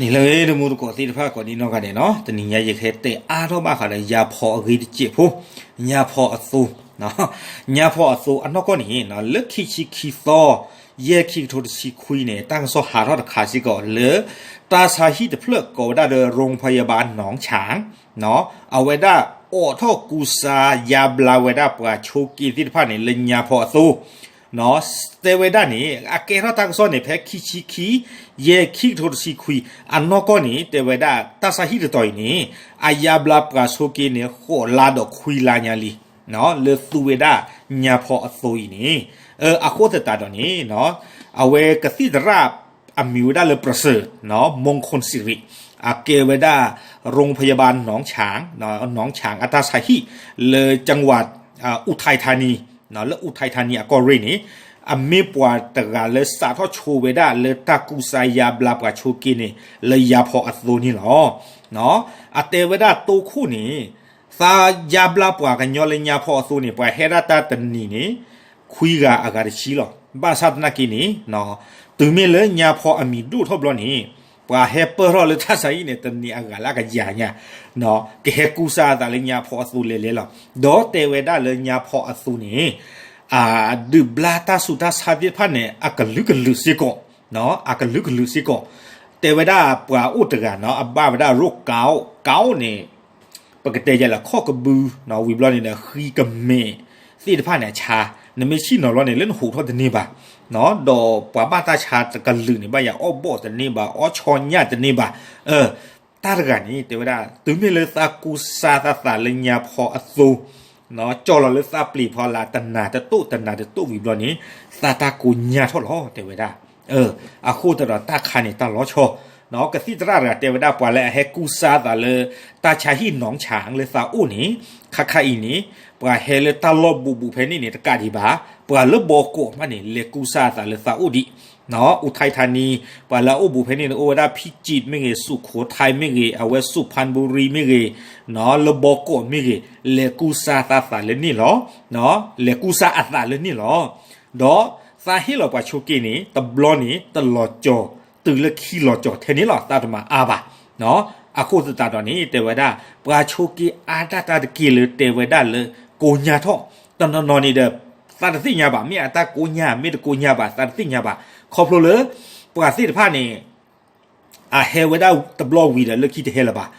န့ၣ်လၢတမူတကိးသ့ၣ်တဖၣ်ကိးဒံနီၢ်ဂၤဒဲးနီၤ, တနံၤညါယကဟဲတဲအါထီၣ်ဘၣ်ဃးဒီး ယၤဖီအဂ့ၢ်တစဲးဖိ, ညါဖီအသိ, ညါဖီအသိအနီၢ်ကီၢ်န့ၣ် လၢခံဆံခံသီ ယဲၢ်ခံကထိတဆံခွံန့ၣ် တၢ်ကစီၣ်ဟးထီၣ်တခါစ့ၢ်ကီးလၢ တၢ်ဆါဟံၣ်တဖျၢၣ်ကိးဝဲဒၣ်ဒီး ရိဖယၤဘၣ်နီၢ်ဆၣ် အဝဲဒၣ်အိးထီၣ်ကူစါယါဘျါဝဲဒၣ်ပှၤဆိးက့သ့ၣ်တဖၣ်န့ၣ် လၢညါဖီအသိ, တဲဝဲဒၣ်န့ၣ် အကဲထီၣ်တၢ်ကစီၣ်န့ၣ် ဖဲခံဆံခံ ယဲၢ်ခံကထိတဆံခွံ အနီၢ်ကီၢ်န့ၣ် တဲဝဲဒၣ်တၢ်ဆါဟံၣ်တတီၤအံၤန့ၣ် အယါဘျါပှၤဆိးက့န့ၣ် ဃိးလါဒီးခွံလါညါလံ လၢသူဝဲဒၣ်ညါဖီအသိအံၤန့ၣ်, အဃိသတးဒီးန့ၣ် အဝဲကသံၣ်သရၣ် အမံၤဝဲဒၣ်လၢ ပြစၢၣ် မူခိၣ်စံရံး အကဲဝဲဒၣ် ရိဖယၤဘၣ်နီၢ်ဆၣ် နီၢ်ဆၣ်အတၢ်ဆါဟံၣ် လၢ จังหวัด อุทัยธานี လၢ อุทัยธานี အကီၢ်ရ့ၣ်န့ၣ် အမ့ၢ်ပှၤတဂၤလၢစးထီၣ်ဆိးဝဲဒၣ်လၢတၢ်ကူစါယါဘျါပှၤဆိးက့န့ၣ် လၢယါဖီအသိန့ၣ်လီၤ. အတဲဝဲဒၣ်တိခိၣ်န့ၣ် သးယါဘျါပှၤကညီလၢညါဖီအသိန့ၣ် ပှၤဟဲဒၣ်တၢ်တနံၤန့ၣ် ခွံဂၤအဂၤတဆံလီၤ. ဘၣ်ဆၣ်သနာ်က့န့ၣ် တုၤမ့ၢ်လၢညါဖီအမံၤဒိၣ်ထီၣ်ဘျီန့ၣ် ပှၤဟဲပၢၢ်ထီၣ်လၢတၢ်ဆါဟံၣ်န့ၣ် တနံၤအဂၤလၢအကယၤညါ ကဟဲကူစါအသးလၢညါဖီအသိလဲၤလဲၤလီၤ. ဒီးတဲဝဲဒၣ်လၢညါဖီအသိန့ၣ် အဒုးဘျါတၢ်ဆူးတၢ်ဆါသ့ၣ်တဖၣ်န့ၣ် အကလုာ်ကလုာ်စ့ၢ်ကီး, အကလုာ်ကလုာ်စ့ၢ်ကီး, တဲဝဲဒၣ်ပှၤအိၣ်တဂၤနီၤ အဘၣ်ဝဲဒၣ်ရိကါအိၣ်, ကါအိၣ်န့ၣ် ပကတဲယဲလၢခီၣ်ကဘု ဝံၤဘျီန့ၣ်ဒီး ဃံကမဲာ်သ့ၣ်တဖၣ်န့ၣ်အဆါ, နမ့ၢ်ဆံၣ်နီၤဘျီန့ၣ် လၢနဟူးထီၣ်တန့ၢ်ဘၣ်, ဒီးပှၤဘၣ်တၢ်ဆါတကလုာ်န့ၣ် ဘၣ်ယၤအီၣ်ဘီၣ်တန့ၢ်ဘၣ်, အီၣ်ဆီညၣ်တန့ၢ်ဘၣ်, တၢ်တဂၤန့ၣ် တဲဝဲဒၣ် တုၤမ့ၢ်လၢသးကူစါသးသးလၢညါဖီအသိ ကၠီလီၤလၢသးပျ့ၤဖီလာ် တနၤတတိၣ် တနၤတတိၣ်ဝံၤဘျီန့ၣ် သးတၢ်ကိးညါထီၣ်လီၤ တဲဝဲဒၣ်. အဃိသတးဒီးတၢ်ခါန့ၣ်တၢ်လီၤဆီ, ကသံၣ်သရၣ်တဂၤတဲဝဲဒၣ် ပှၤလၢအဟဲကူစါသးလၢ တၢ်ဆါဟံၣ်နီၢ်ဆၣ်လၢသးအိၣ်န့ၣ် ခါခါအံၤန့ၣ် ပှၤဟဲလၢတၢ်လီၢ်ဘူးဘူးဖဲန့ၣ်န့ၣ် တကးဒံးဘၣ်, ပှၤလၢဘီကီးမးန့ၣ် လဲၤကူစါသးလၢသးအိၣ်ဒံး အူထံထါနံ ပှၤလၢအအိၣ်ဘူးဖဲန့ၣ်န့ၣ် အိၣ်ဝဲဒၣ် ဖံကံးမ့ၢ်ဂ့ၤ, စူးခိးထါမ့ၢ်ဂ့ၤ, အဝဲစူးဖၣ်ဘူရံမ့ၢ်ဂ့ၤ, လၢဘီကီးမ့ၢ်ဂ့ၤ, လဲၤကူစါသးသးလၢန့ၣ်လီၤ. လဲၤကူစါအသးလၢန့ၣ်လီၤ. ဒီးသးဟ့ၣ်လီၤပှၤဆိးက့န့ၣ် တဘျီန့ၣ် တလီၤကၠီၤ, တုၤလၢခံလီၤကၠီၤထဲန့ၣ်လီၤ သးတမၤအါဘၣ်. အဃိသတးဒီးန့ၣ် တဲဝဲဒၣ် ပှၤဆိးက့အါဒၣ်တၢ်တက့ၢ်လၢတဲဝဲဒၣ်လၢကိးညါထီၣ်, တနီၤနီၤန့ၣ်ဒီး သးတသ့ၣ်ညါဘၣ် မ့ၢ်အတၢ်ကိးညါ မ့ၢ်တကိးညါဘၣ် သးတသ့ၣ်ညါဘၣ်. ခီဖျိလၢ ပှၤသ့ၣ်တဖၣ်န့ၣ် အဟဲဝဲဒၣ်တဘျီဝံၤဒီး လၢခံတဟဲလၢၤဘၣ်,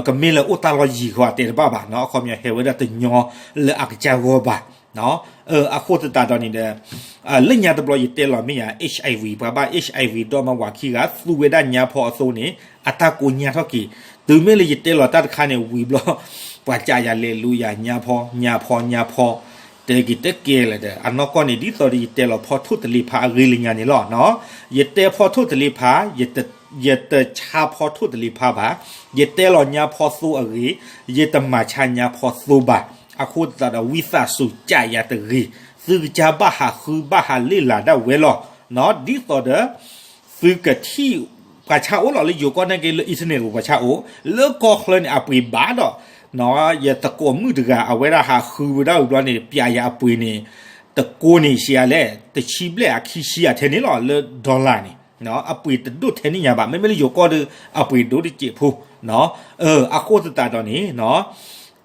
ကမ့ၢ်လၢအိၣ်တၢ်လီၢ်ယံၤဃီတဲတဘၣ်ဘၣ်, အခီပညီဟဲဝဲဒၣ်တညီလၢအကစၢ်ဂီၢ်ဘၣ်. အဃိသတးဒီးန့ၣ်ဒီး လၢညါတဘျီယတဲလီၤမ့ၢ်ယၤ HIV ပှၤဘၣ် HIV ဒီးမါဝၤခံဂၤ သူဝဲဒၣ်ညါဖီအသိန့ၣ် အတၢ်ကိးညါထီၣ်က့ၤ, တုၤမ့ၢ်လၢယတဲလီၤတၢ်တခါန့ၣ်ဝံၤဘျီ ပှၤကးယၤလဲၤလူၤယၤ ညါဖီ ညါဖီ ညါဖီ, တဲက့ၤတကဲလၢၤဒီး အနီၢ်ကီၢ်န့ၣ် ဒ်သိးဒီးယတဲလီၤဖီထိၣ်တလ့ဖးအဂ့ၢ်လၢညါန့ၣ်လီၤ. ယတဲဖီထိၣ်တလ့ဖး, ယတဆါဖီထိၣ်တလ့ဖးဘၣ်, ယတဲလီၤညါဖီသိအဂ့ၢ်, ယတမၤဆါညါဖီသိဘၣ်. အဃိသတးဒီး ဝံသးစူၤကးယၤတဂ့ၤ, သုကစၢ်ဘၣ်ဟးဃုဘၣ်ဟးလ့ၣ်လၤဒၣ်ဝဲလီၤ. ဒ်သိးဒီး သုကထံၣ် ပှၤဆါအိၣ်လီၤလၢယိၤကီၢ်နာ်က့ လၢ internet ပူၤပှၤဆါအိၣ်, လၢကီၢ်ချၢန့ၣ် အပှ့ၤဘၣ်ဒီး ယသကိးမုၣ်တဂၤ အဝဲဒၣ်ဟးဃုဝဲဒၣ်ဝံၤဘျီန့ၣ် ပျးယၤအပှ့ၤန့ၣ် တကိးန့ၣ်ဆံးအါလဲၣ် တဆံဘျဲၣ်အခံဆံအထဲန့ၣ်လီၤ လၢ dollar န့ၣ် အပှ့ၤတဒိၣ်ထဲန့ၣ်ညါဘၣ်, မ့မ့ၢ်လၢယိၤကီၢ်ဒီး အပှ့ၤဒိၣ်တစဲးဖိ. အဃိသတးဒီးန့ၣ်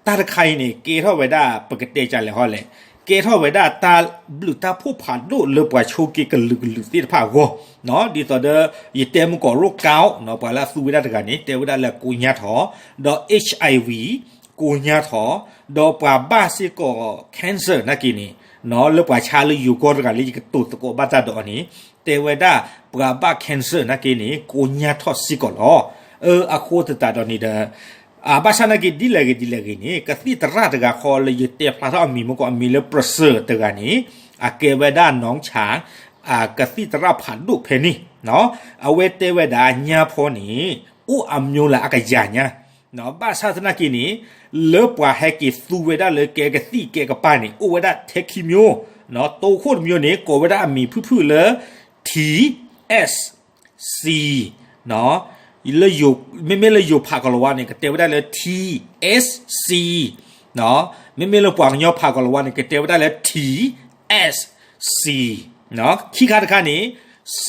တၢ်တခါအံၤန့ၣ် ကဲထီၣ်ဝဲဒၣ် ပကတဲကလဲာ်ဟီလဲၣ်, ကဲထီၣ်ဝဲဒၣ်တၢ်ဘျုးတၢ်ဖှိၣ်ဖးဒိၣ်လၢပှၤဆိးက့ကလုာ်ကလုာ်သ့ၣ်တဖၣ်အဂီၢ်, ဒ်သိးဒီး ယတဲမုၢ်ကီးရိကါအိၣ် ပှၤလၢအသူဝဲဒၣ်တဂၤန့ၣ် တဲဝဲဒၣ်လၢကိးညါထီၣ်, ဒီး HIV ကိးညါထီၣ်, ဒီးပှၤဘၣ်စ့ၢ်ကီး cancer နာ်က့န့ၣ် လၢပှၤဆါလၢယိၤကီၢ်တဂၤလၢယကတိၤသကိးဘၣ်တၢ်ဒီးအီၤန့ၣ် တဲဝဲဒၣ် ပှၤဘၣ် cancer နာ်က့န့ၣ် ကိးညါထီၣ်စ့ၢ်ကီးလီၤ. အဃိသတးဒီးန့ၣ်ဒီး ဘၣ်ဆၣ်နာ်က့ ဒ်လဲၣ်ဂ့ၤဒ်လဲၣ်ဂ့ၤန့ၣ် ကသံၣ်သရၣ်တဂၤဃီလၢယတဲဖျါထီၣ်အမံၤမ့ၢ်ကီး အမံၤလၢ ပြစၢၣ် တဂၤန့ၣ် အကဲဝဲဒၣ်နီၢ်ဆၣ် ကသံၣ်သရၣ်ဖးဒိၣ်ဖဲန့ၣ်, အဝဲတဲဝဲဒၣ်ညါဖီန့ၣ် အိၣ်အမျိုးလၢအကယၤညါ, ဘၣ်ဆၣ်သနာ်က့န့ၣ် လၢပှၤဟဲက့ၤသူဝဲဒၣ်လၢကဲကသံၣ်ကဲကပၢ်န့ၣ် အိၣ်ဝဲဒၣ်ထဲခံမျိုး, တိခိၣ်တမျိုးန့ၣ် ကိးဝဲဒၣ်အမံၤဖုၣ်ဖုၣ်လၢ T S C မ့မ့ၢ်လၢယိၤဖးကီၤလၤဝါန့ၣ် ကတဲဝဲဒၣ်လၢ T S C, မ့မ့ၢ်လၢပှၤကညီဖးကီၤလၤဝါန့ၣ် ကတဲဝဲဒၣ်လၢ T S C, ခံခါတခါန့ၣ် C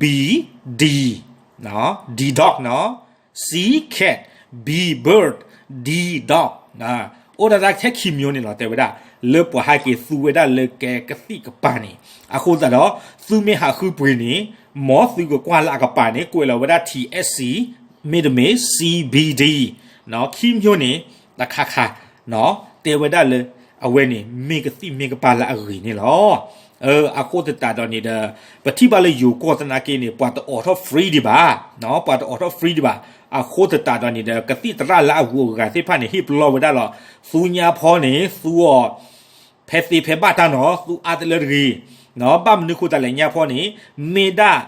B D D dog နီၤ, C cat, B bird, D dog အိၣ်ဒၣ်တၢ်ထဲခံမျိုးန့ၣ်လီၤ တဲဝဲဒၣ်, လၢပှၤဟဲက့ၤသူဝဲဒၣ်လၢကဲကသံၣ်ကပၤန့ၣ်, အဃိသတးဒီး သုမ့ၢ်ဟးဃုပှ့ၤန့ၣ်, မ်သုကကွၢ်လၢအကပၤန့ၣ် ကွဲးလီၤဝဲဒၣ် T S C မ့တမ့ၢ် C B D ခံမျိုးန့ၣ် တခါခါ တဲဝဲဒၣ်လၢ အဝဲန့ၣ် မ့ၢ်ကသံၣ်မ့ၢ်ကပၤလၢအဂ့ၤန့ၣ်လီၤ. အဃိသတးဒီးန့ၣ်ဒီး ပထံၣ်ဘၣ်လၢယိၤကီၢ်သနာ်က့န့ၣ် ပှၤတအိးထီၣ် free ဒံးဘၣ်, ပှၤတအိးထီၣ် free ဒံးဘၣ်. အဃိသတးဒီးန့ၣ်ဒီး ကသံၣ်သရၣ်လၢအဂုၤအဂၤသ့ၣ်တဖၣ်န့ၣ် ဟ့ၣ်ပလီၢ်ဝဲဒၣ်လီၤ. သူညါဖီန့ၣ် သူအီၤ ဖဲသ့ဖဲဘၣ်တၢ်နီၤ, သူအါတလၢတဂ့ၤ, ဘၣ်မနုၤဃိသတးလဲၣ်ညါဖီန့ၣ် မ့ၢ်ဒၣ်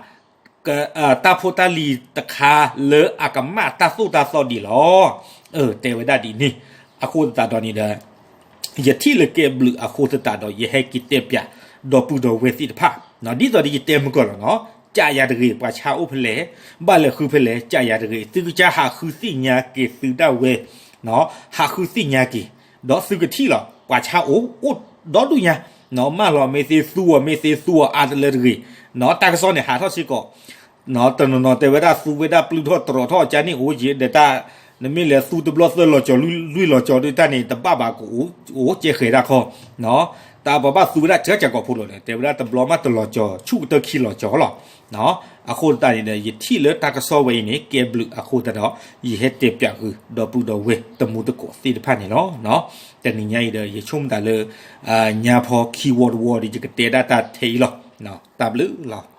တၢ်ဖိတၢ်လံၤတခါလၢအကမၣ်တၢ်သိၣ်တၢ်သီဒံးလီၤ. တဲဝဲဒၣ်ဒ်န့ၣ်, အဃိသတးဒီးန့ၣ်ဒီး ယထံၣ်လၢကဲဘျုးအဃိသတးဒီး ယဟဲက့ၤတဲပၠး ဒီပုၢ်ဒီဝဲၢ်သ့ၣ်တဖၣ်, ဒ်သိးဒီးယတဲမုၢ်ကီၢ်လီၤနီၤ, ကးယၤတဂ့ၤ ပှၤဆါအိၣ်ဖဲလဲၣ်, ဘၣ်လဲၤဃုဖဲလဲၣ် ကးယၤတဂ့ၤ, သုကစၢ်ဟးဃုသ့ၣ်ညါက့ၤသုဒၣ်ဝဲ, ဟးဃုသ့ၣ်ညါက့ၤ, ဒီးသုကထံၣ်လီၤ ပှၤဆါအိၣ်အိၣ်ဒီဒူၣ်ညါ, မၢလီၤမ့ၢ်သ့သူအီၤ မ့ၢ်သ့သူအီၤအါတလၢတဂ့ၤ, တၢ်ကစီၣ်န့ၣ်ဟးထီၣ်စ့ၢ်ကီး တနီၤနီၤတဲဝဲဒၣ်သူဝဲဒၣ်ပျုၢ်ထီၣ်တြီၤထီၣ်ကန့ၣ်အိၣ်က့ၤဒီးတၢ်, နမ့ၢ်လဲၤသူတဘျီသၢလီၤကၠီၤလွံၢ်လီၤကၠီၤဒုးတၢ်န့ၣ် တဘၣ်ဘၣ်ကအိၣ်ကဲဃဲၤတၢ်ခီ, တၢ်ပှၤဘၣ်သူဝဲဒၣ်စှၤစှၤကိာ်ဖိလီၤန့ၣ် တဲဝဲဒၣ်တဘျီမးတလီၤကၠီၤ ဆူၣ်ကတၢၢ်ခံလီၤကၠီၤလီၤ. အဃိသတးန့ၣ်ဒီး ယထံၣ်လၢတၢ်ကစီၣ်ဝဲအံၤန့ၣ် ကဲဘျုးအဃိသတးဒီး ယဟဲတဲပၠးဃုာ် ဒီပုၢ်ဒီဝဲၢ်တံၤသကိးသ့ၣ်တဖၣ်န့ၣ်လီၤ. တနံၤညါအံၤဒီး ယဆိကမိၣ်သးလၢ ညါဖီခံဝီတဝီဒီး ယကတဲဒၣ်တၢ်ထဲအံၤလီၤ. တၢ်ဘျုးလီၤ.